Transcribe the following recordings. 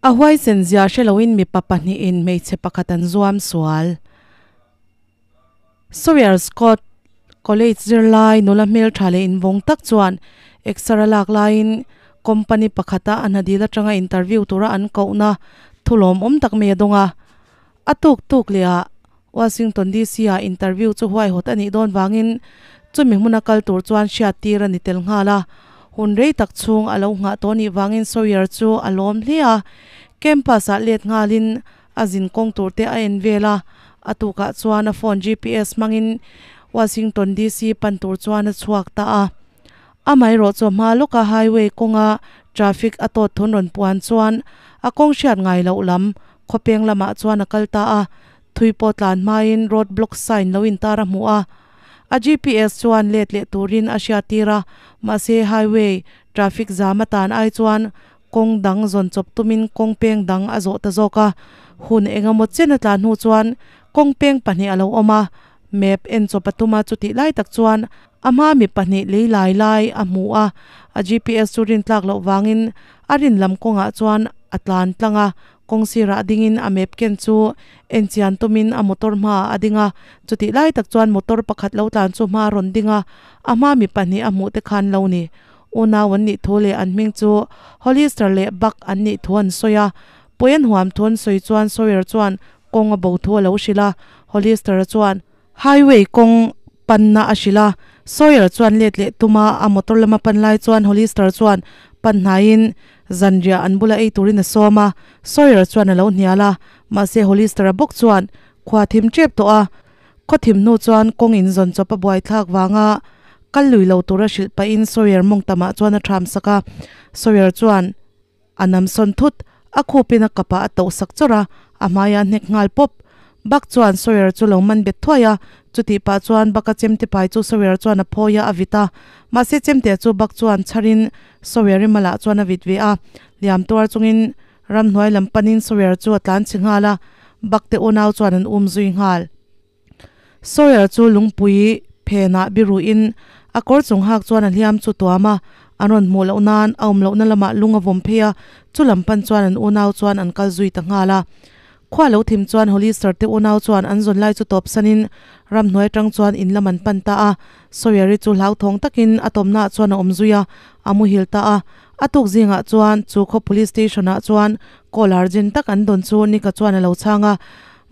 A huaisen zia hre loin mipa pahnihin hmeichhe pakhat an zuam sual. Sawyer Scott College zirlai nula hmeltha leh invawng tak chuan exer a lak laiin company pakhata a hnadil atanga interview tura an kohna thu lawmawm tak mai a dawng a. A tuk tuk leh ah Washington DC ah interview chu huaihawt a nih dawn vangin chumi hmuna kal tur chuan hriat tir a ni tel nghal a. Hun rei tak chhung a lo nghah tawh nih vangin Sawyer chu a lawm hle a. Campus ah let nghalin A zin kawng tur te a en vel a, a tukah chuan a phone GPS hmangin Washington DC pan tur chuan a chhuak ta a. Amaherawh chu hma lawka highway kawnga traffic a tawt thun rawn puan chuan a kawng hriat ngai loh lam khawpeng lamah chuan a kal ta a, thui pawh tlan hmain road block sign lo intar a hmu a. A GPS chuan let leh turin a hriattir a, mahse highway traffic zam atan ai chuan Kawng dang zawn chawp tumin kawng peng dang a zawh ta zawk a, hun eng emaw chen a tlan hnu chuan kawng peng pahnih a lo awm a, map en chawp a tum a, chutih lai tak chuan a hma mi pahnih lei lai lai a hmu a, a GPS chu rin tlak loh vangin a rin lam kawngah chuan a tlan tlang a, kawng sirah dingin a map ken chu en chian tumin a motor hmaah a ding a, chutih lai tak chuan motor pakhat lo tlan chu hma a rawn ding a, a hma mi pahnih a hmuh te khan lo ni. Unau an nih thu leh an hming chu Hollister leh Buck an nih thu an sawi a. Pawi an huam thu an sawi chuan Sawyer chuan kawng a bo thu a lo hrilh a. Hollister-a chuan highway kawng panna a hrilh a. Sawyer chuan let leh tum a, a motor lama pan lai chuan Hollister chuan pan hnaiin zanriah an bula ei turin a sawm a. Sawyer chuan a lo hnial a, mahse Hollister-a bawk chuan khua thim tep tawh a. Khaw thim hnu chuan kawng in zawn chawp a buai thlak vanga kal lui lo tura hrilh pahin Sawyer mawng tamah chuan a ṭham sak a. Sawyer chuan a nam sawn thut, a khupin a kapah a toh sak chawrh a, a hmaiah a hnek nghal pawp. Buck chuan Sawyer chu lo man bet thuai a, chutih pah chuan Buck-a chemte pai chu Sawyer chuan a phawi a, a vit a. Mahse chemte chu Buck chuan chharin Sawyer-i malah chuan a vit ve a, liam tuar chungin Ramhnuai lam panin Sawyer chu a tlan chhi nghal a, Bakte unau chuan an um zui nghal. Sawyer chu lungpui phenah biruhin a kawr chung hak chuan a hliam chu tuam a, an rawn hmuh loh nan a awm lohna lamah lung a vawm phei a, chu lam pan chuan an unau chuan an kal zui ta nghal a. Khua lo thim chuan Hollister te unau chuan an zawn lai chu tawp sanin ramhnuai atang chuan in lam an pan ta a, Sawyer-i chu hlauthawng takin a tawmnaah chuan a awm zui a, a muhil ta a. A tuk zingah chuan chu khaw police station ah chuan call urgent tak an dawn chu Nick-a chuan a lo chhang a.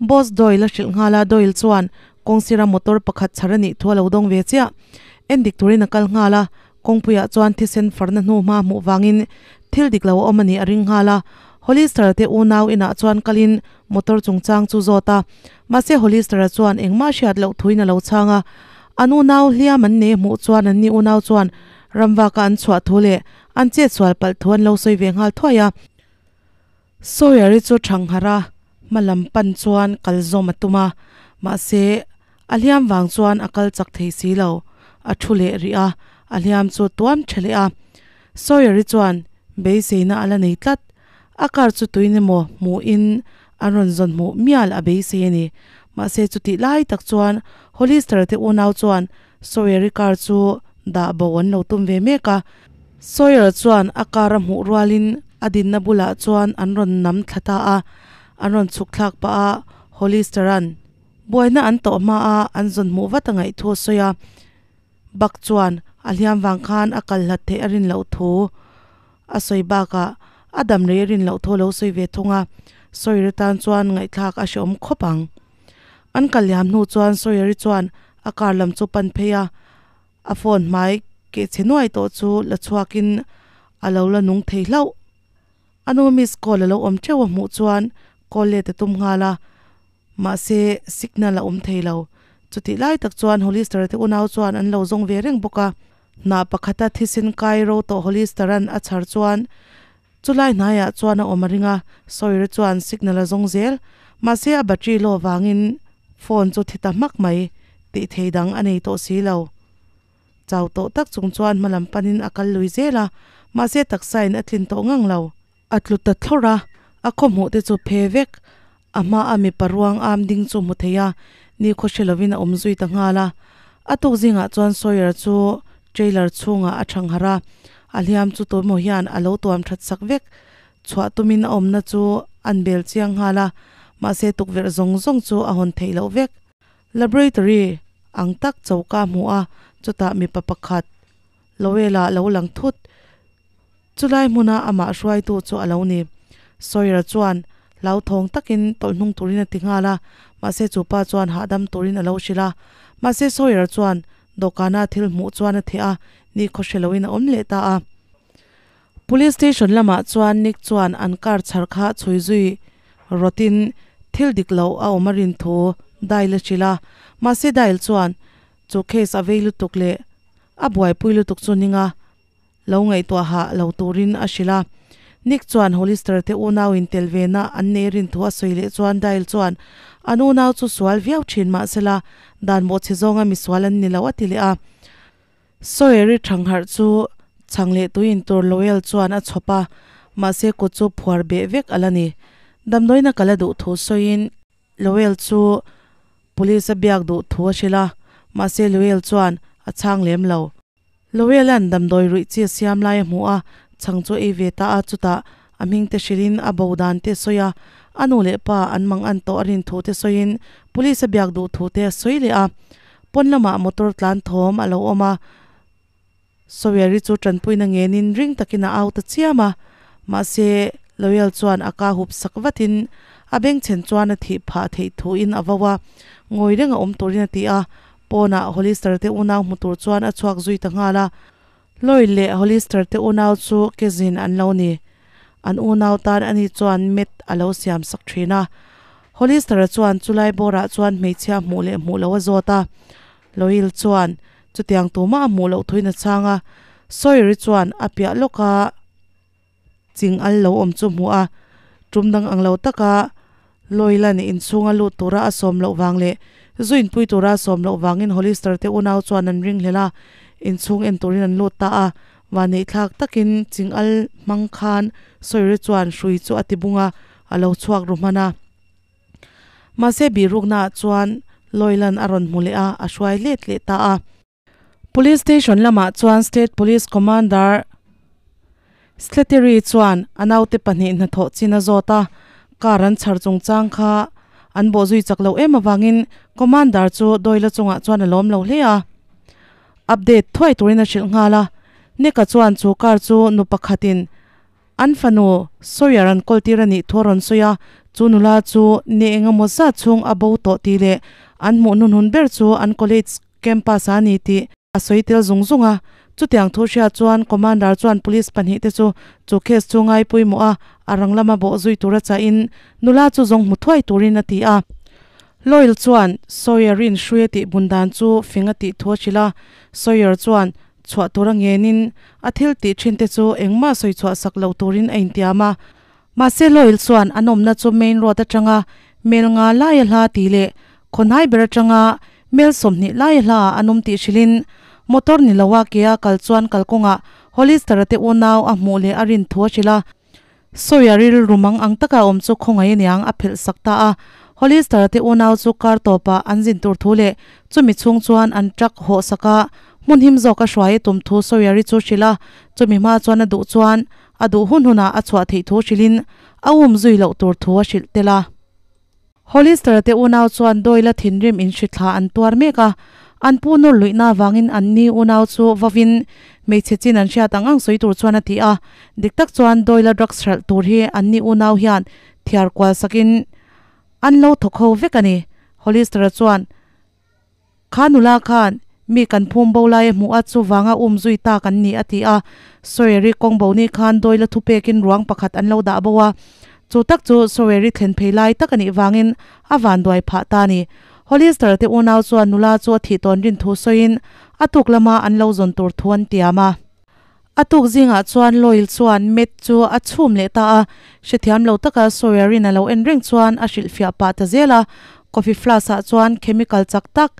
Boss Doyle a hrilh nghal a, Doyle chuan kawngsira motor pakhat chhar a nih thu a lo dawng ve chiah. En dik turin a kal nghal a, kawngpuiah chuan thisen farna hnu hma hmuh vangin thil dik lo a awm a nih a ring nghal a. Hollister-a te unau inah chuan kalin motor chungchang chu zawt a, mahse Hollister-a chuan engmah hriat loh thuin a lo chhang a. An unau hliam an nei hmuh chuan anni unau chuan Ramvaka an chhuah thu leh an chet sual palh thu an lo sawi ve nghal thuai a. Sawyer-i chu Thangharh a hma lam pan chuan kal zawm a tum a, mahse a hliam vang chuan a kal chak thei si lo. A thu leh rih a, a hliam chu tuam tha leh a. Sawyer-i chuan beiseina a la nei tlat. A car chu tuin emaw hmuhin an rawn zawn hmuh mial a beisei a ni. Mahse chutih lai tak chuan Hollister-a te unau chuan Sawyer-i car chu dah bo an lo tum ve mek a. Sawyer chuan a car a hmuh rualin a dinna bulah chuan an rawn nam thla ta a, an rawn chhuk thlak pah a, Hollister-a'n buaina an tawh hma a an zawn hmuh vat a ngaih thu a sawi a. Buck chuan a hliam vang khan a kal hlat theih a rin loh thu a sawi bakah a dam rei a rin loh thu a lo sawi ve thung a, Sawyer-i tan chuan ngaihthlak a hrehawm khawp ang. An kal liam hnu chuan Sawyer-i chuan a car lam chu pan phei a, a phone hmai keh chhe nuai tawh chu la chhuakin a lo la nung thei hlauh. A nu miss call a lo awm teuh a hmuh chuan call let a tum nghal a, mahse signal a awm thei lo. Chutih lai tak chuan Hollister te unau chuan an lo zawng ve reng bawk a, hnah pakhata thisen kai ro tawh Hollister-a'n a chhar chuan Chulai hnaiah chuan a awm a ring a, Sawyer chuan signal a zawng zel. Mahse a battery low vangin phone chu thi ta hmak mai tih thei dang a nei tawh si lo. Chau tawh tak chung chuan hma lam panin a kal lui zel a, mahse taksa in a tlin tawh ngang lo. A tlu ta thlawrh a, a khaw hmuh te chu phe vek. A hma a mipa ruang am ding chu hmu thei a, ni khaw hre lovin a awm zui ta nghal a. A tuk zingah chuan Sawyer chu trailer chhungah a thangharh a, a hliam chu tuemaw hian a lo tuam that sak vek. Chhuah tumin a awmna chu an bel chiang nghal a, mahse tukverh zawng zawng chu a hawn theih loh vek. Laboratory ang tak choka a hmu a, chutah mipa pakhat Lowell-a lo lang thut. Chulai hmuna amah hruaitu chu a lo ni. Sawyer-a chuan hlauthawng takin tawlh hnung turin a ti nghal a, mahse chu pa chuan hahdam turin a lo hrilh a. Mahse Sawyer-a chuan dawhkana thil hmuh chuan a theh a, nikhaw hre loin a awm leh ta a. Police station lamah chuan Nick chuan an car chhar kha chhui zui rawtin thil dik lo a awm a rin thu Dyle a hrilh a, mahse Dyle chuan chu case a vei lutuk leh a buaipui lutuk chu ninga lo ngaihtuah hah lo turin a hrilh a. Nick chuan Hollister te unau in tel ve na an nei rin thu a sawi leh chuan Dyle chuan an unau chu sual viau thin mahsela dan bawhchhe zawnga misual an ni lo a ti leh a. Saweri thangharh chu chhang leh tuiin tur Lowell chuan a chhawp a, mahse kut chu phuar beh vek a la ni. Damdawiina kal a duh thu sawiin Lowell chu police a biak duh thu a hrilh a, mahse Lowell chuan a chhang lem lo. Lowell-a'n damdawi ruih chi a siam lai a hmu a, chhang chu ei ve ta a, chutah a hming te hrilhin a bo dan te a sawi a, a nu leh pa an mang an tawh a rin thu te sawiin police a biak duh thu te a sawi leh a. Pawn lamah motor tlan thawm a lo awm a, Saweri chu tanpuina ngenin ring takin a au ta chiam a, mahse Loyal chuan a ka hup sak vatin a bengchhen chuan a thih phah theih thuin a vo a, ngawi renga awm turin a ti a, pawnah Hollister te unau hmu tur chuan a chhuak zui ta nghal a. Lloyd leh Hollister te unau chu kezin an lo ni. An unau tan ani chuan met a lo siam sak thin a. Hollister-a chuan chulai bawrah chuan hmeichhia hmuh leh hmuh loh a zawt a. Loyl chuan chutiang tumah a hmuh loh thuin a chhang a. Sawyer-i chuan a piah lawka ching al lo awm chu hmuh a. Tum dang ang lo taka Loyl-a'n inchhunga lut tura a sawm loh vang leh zu inpui tura a sawm loh vangin Hollister te unau chuan an ringhlel a, inchhung en turin an lut ta a. Vanneihthlak takin ching al hmang khan Sawire chuan hrui chu a ti bung a, a lo chhuak ru hman a. Mahse bihruknaah chuan Loyl-a'n a rawn hmu leh a, a hruai let leh ta a. Police station lamah chuan State Police Commander Slattery chuan a naute pahnih hnathawh chin a zawt a, car an chhar chungchang kha an bawhzui chak loh em avangin Commander chu Doyle-a chungah chuan a lawm lo hle a. Update thuai turin a hrilh nghal a, Nick-a chuan chu car chu nu pakhatin An fanu Sawyer an kawltir a nih thu a rawn sawi a, chu nula chu ni engemaw zat chhung a bo tawh tih leh an hmuh hnunhun ber chu an college campus ah a ni tih a sawi tel zung zung a. Chutiang thu hria chuan Commander chuan police pahnih te chu chu case chu ngai pawimawh a, a rang lama bawh zui tura chahin nula chu zawng hmu thuai turin a ti a. Loyal chuan Sawyer-in hrui a tih bun dan chu fing a tih thu a hrilh a, Sawyer chuan Chhuah tura ngenin a thil tih thin te chu engmah sawi chhuah sak lo turin a intiam a. Mahse Loyal chuan an awmna chu main road atanga mel nga laia hla tih leh khawnhai ber atanga mel 20 laia hla ah an awm tih hrilhin motor ni loa kea kal chuan kalkawngah Hollister-a te unau a hmuh leh a rin thu a hrilh a. Sawia rilru mang ang taka awm chu khawngaih aniang a phelh sak ta a. Hollister-a te unau chu kar tawpah an zin tur thu leh chumi chhung chuan an truck hawh sak a, hmun him zawk a hruai a tum thu Sawia-ri chu hrilh a, chumi hma chuan a duh chuan a duh hun hunah a chhuah theih thu hrilhin a um zui loh tur thu a hrilh tel a. Hollister-a te unau chuan Doyle-a thinrim inhrithla an tuar mek a, an pu nawr luihna avangin an ni unau chu vawin hmeichhe chin an hriat ang ang sawi tur chuan a ti a. Dik tak chuan Doyle-a drugs hralh tur hi an ni unau hian thiar kual sakin an lo thawk ho vek a ni. Hollister-a chuan. Kha nula khan mi kan phum bo lai a hmuh a, chuvanga um zui ta kan ni a ti a. Saweri kawng bo ni khan Doila thu pekin ruang pakhat an lo dah bo a, chu tak chu Saweri thlen phei lai tak a nih vangin a vanduai phah ta a ni. Hollister te unau chuan nula chu a thih tawn rin thu sawiin a tuk lama an lo zawn tur thu an tiam a. A tuk zingah chuan Loyl chuan Matt chu a chhum leh ta a, hrethiam lo taka Sawyer-in a lo en reng chuan a hrilhfiah pah ta zel a. Coffee flask-ah chuan chemical chak tak,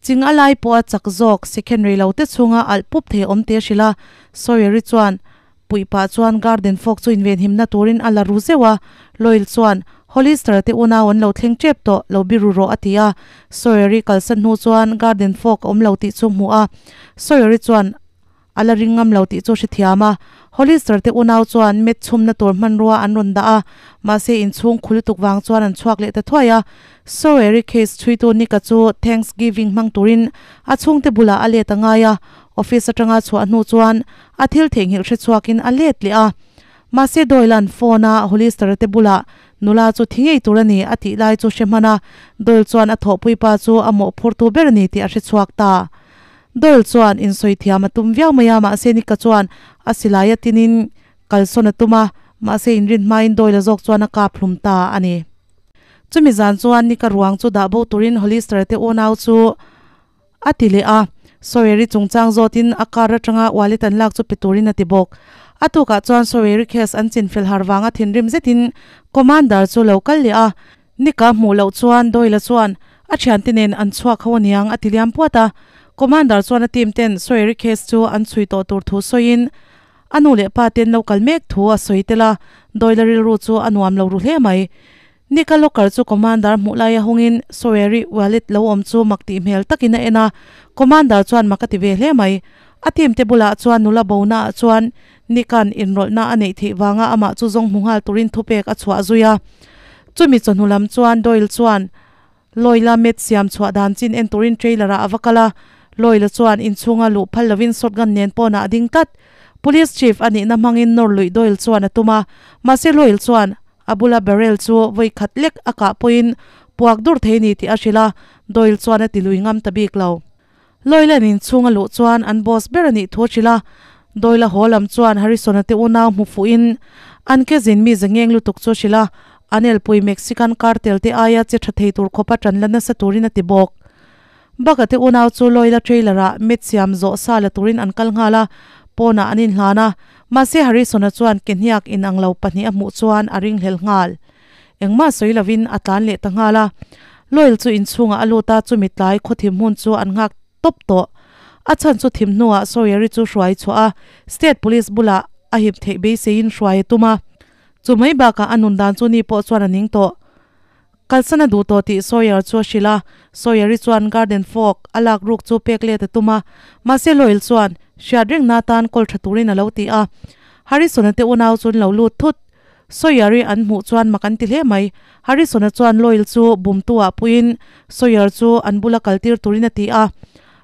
ching a lai pawha chak zawk second rei lo te chhunga alh pup thei awm tih a hrilh a. Sawyer-i chuan puih pah chuan garden fork chu invenhimna turin a la ru zeuh a. Loyl chuan, Hollister-a te unau an lo thleng tep tawh, lo biru rawh a ti a. Sawyer-i kalsan hnu chuan garden fork a awm lo tih chu hmuh a. Sawyer-i chuan. A la ring ngam lo tih chu a hrethiam a. Hollister te unau chuan met chhumna tur hmanrua an rawn dah a, mahse inchhung khu lutuk vang chuan an chhuak leh ta thuai a. Saweri case chhuitu Nick-a chu Thanksgiving hmang turin a chhungte bulah a let a ngai a, office atanga chhuah hnu chuan a thil theihnghilh hre chhuakin a let leh a. Mahse Doyle-a'n phone-a Hollister-a te bulah nula chu thi ngei tur a ni a tih lai chu hre hman a, Doyle chuan a thawhpuipa chu a mawhphurtu ber a ni tih a hre chhuak ta. Doyle chuan insawi thiam a tum viau mai a, mahse Nick-a chuan a silai a tinin kalsawn a tum a, mahse inrin hmain Doyle-a zawk chuan a kap hlum ta a ni. Chumi zan chuan Nick-a ruang chu dah bo turin Hollister-a te unau chu a ti leh a, Saweri chungchang zawtin a car atanga wallet an lak chu pe turin a ti bawk. A tukah chuan Saweri case an chinfel har vanga thinrim zetin Commander chu lo kal leh a, Nick-a hmuh loh chuan Doyle-a chuan a thiante nen an chhuak ho aniang a ti liam puat a. Commander chuan a team ten Saweri case chu an chhui tawh tur thu sawiin a nu leh pa ten lo kal mek thu a sawi tel a, Doyle-a rilru chu a nuam lo ru hle mai. Nick-a locker chu Commander hmuh laia hungin Saweri wallet lo awm chu mak tih hmel takin a en a, Commander chuan mak a ti ve hle mai. A team te bulah chuan nula bona ah chuan Nick-a'n inrawlhna a neih theih vanga amah chu zawng hmu nghal turin thupek a chhuah zui a. Chumi chawhnu lam chuan Doyle chuan Loyla met siam chhuah dan chin en turin trailer ah a va kal a. Loyla chuan inchhunga luh phal lovin shotgun nen pawnah a ding tlat. Police chief a nihna hmangin nawr luih Doyle chuan a tum a. Mahse Loyl chuan a bula barrel chu vawi khat lek a kah pawhin puak dur thei ni tih a hrilh a, Doyle chuan a ti lui ngam ta bik lo. Loylan inchhung a luh chuan an boss ber a nih thu a hrilh a, Doyle-a haw lam chuan Harrison-a te unau hmu fuhin an ke zin mi zengeng lutuk chu a hrilh a, an elpui Mexican cartel te aia che tha thei tur khawpa tan la nasa turin a ti bawk. Buck-a te unau chu Loyla trailer-ah met siam zawh sa la turin an kal nghal a, pawnah an inhlan a, mahse Harrison-a chuan ke hniak inang lo pahnih a hmuh chuan a ringhlel nghal. Engmah sawi lovin a tlan leh ta nghal a. Loyal chu inchhungah a lut a, chumi tlai khaw thim hmun chu an nghak tawp tawh. A chhan chu thim hnuah Sawyeri chu hruai chhuah a, State Police bulah a hip theih beiseiin hruai a tum a. Chu mai bakah a nun dan chu ni pawh chuan a ning tawh. Kalsan a duh tawh tih Sawyer chu a hrilh a, Sawyeri chuan garden fork a lak ruk chu pek let a tum a, mahse Loyal chuan hriat rengna atan kawl tha turin a lo ti a. Harrison-a te unau chu an lo lut thut. Sawyer-i an hmuh chuan mak an ti hle mai. Harrison-a chuan Loyal chu bumtu-ah puiin Sawyer chu an bula kaltir turin a ti a.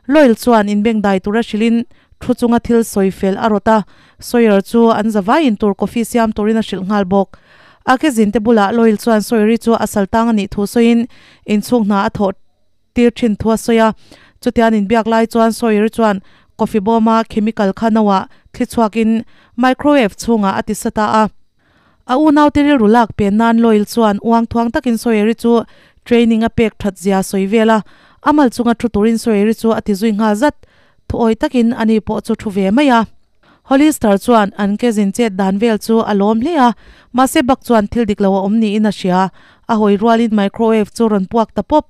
Loyal chuan inbengdai tura hrilhin thu chunga thil sawi fel a rawt a, Sawyer chu an zavaiin tur coffee siam turin a hrilh nghal bawk. A ke zinte bulah Loyal chuan Sawyer-i chu a saltang a nih thu sawiin inchhung hna a thawh tir thin thu a sawi a. Chutian inbiak lai chuan Sawyer-i chuan coffee bawma chemical kha noah thli chhuakin microwave chhungah a ti sa ta a. A unaute rilru lak pen nan Loyal chuan uang thuang takin Sawyer-i chu training a pek that zia sawi vel a, a mal chunga thu turin Sawyer-i chu a ti zui nghal zat. Thuawi takin ani pawh chu thu ve mai a. Hollister chuan an ke zin chet dan vel chu a lawm hle a, mahse Buck chuan thil dik lo a awm niin a hria. A hawi rualin microwave chu rawn puak ta pawp.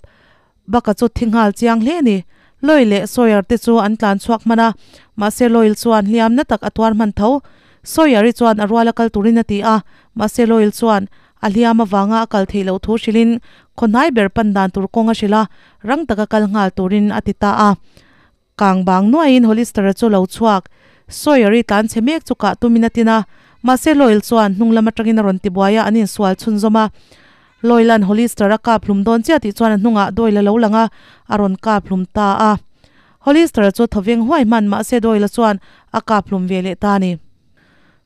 Buck-a chu thi nghal chiang hle a ni. Loy leh Sawyer te chu an tlan chhuak hman a, mahse Loyl chuan hliam na tak a tuar hman tho. Sawyer-i chuan a ruala kal turin a ti a, mahse Loyl chuan a hliam avanga a kal theih loh thu hrilhin khaw hnai ber pan dan tur kawng a hrilh a, rang taka kal nghal turin a ti ta a. Kang bang nuaiin Hollister-a chu lo chhuak. Sawyer-i tlan chhe mek chu kah tumin a tin a, mahse Loyal chuan hnung lam atangin a rawn tibuai a, an insual chhunzawm a. Loyal-a'n Hollister-a kap hlum dawn chiah tih chuan a hnungah Doyle-a lo lang a, a rawn kap hlum ta a. Hollister-a chu thawveng huai hman, mahse Doyle-a chuan a kap hlum ve leh ta a ni.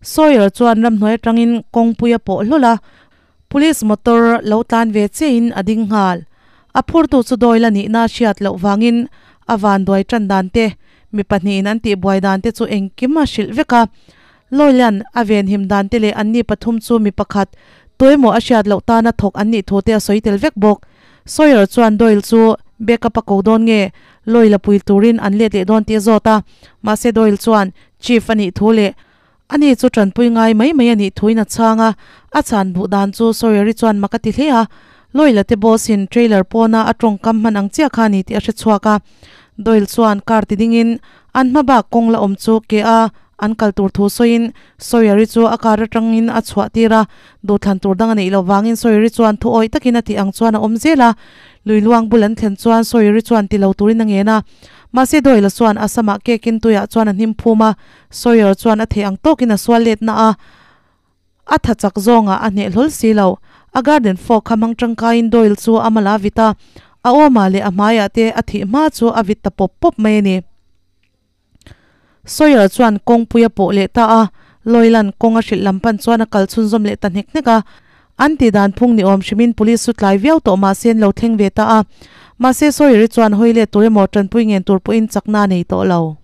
Sawyer chuan ramhnuai atangin kawngpui a pawh hlawl a, Police motor lo tlan ve chiahin a ding nghal. A phurtu chu Doyle-a nihna hriat loh vangin a vanduai tan dan te, mi pahnihin an tihbuai dan te chu engkim a hrilh vek a. Loyal-a'n a venhim dan te leh anni pathum chu mi pakhat tuemaw a hriat loh tana thawk an nih thu te a sawi tel vek bawk. Sawyer chuan Doyle chu backup a ko dawn nge Loyal-a pui turin an let leh dawn tih a zawt a. Mahse Doyle chuan Chief a nih thu leh Ani chu tanpui ngai mai mai a nih thuin a chhang a, a chhan buh dan chu Sawyer-i chuan mak a ti hle a. Loyla te boss-in trailer pawna a tawngkam hman ang chiah kha a ni tih a hre chhuak a. Doyle chuan car ti dingin an hma bak kawng la awm chu ke a An kal tur thu sawiin Sawyer-i chu a car atangin a chhuah tir a, duhthlan tur dang a neih loh vangin Sawyer-i chuan thu awih takin a tih ang chuan a awm zel a. Lui luang bul an thlen chuan Sawyer-i chuan ti lo turin a ngen a. Mahse Doyle-a chuan a samah kekin tuiah chuan a hnim phum a, Sawyer chuan a theih ang tawkin a sual let na a, a tha chak zawngah a hneh hlawl si lo. A garden fork kha hmang tangkaiin Doyle chu a mal a vit a, a awmah leh a hmaiah te a thih hma chu a vit ta pawp pawp mai a ni. Sawyer chuan kawngpui a pawh leh ta a, Loilan kawng a hrilh lam pan chuan a kal chhunzawm leh ta hnek hnek a. An tih dan phung ni awm hrimin police chu tlai viau tawh mahse an lo thleng ve ta a. Mahse Sawyer-i chuan hawi let tur emaw tanpui ngen tur pawhin chakna a nei tawh lo.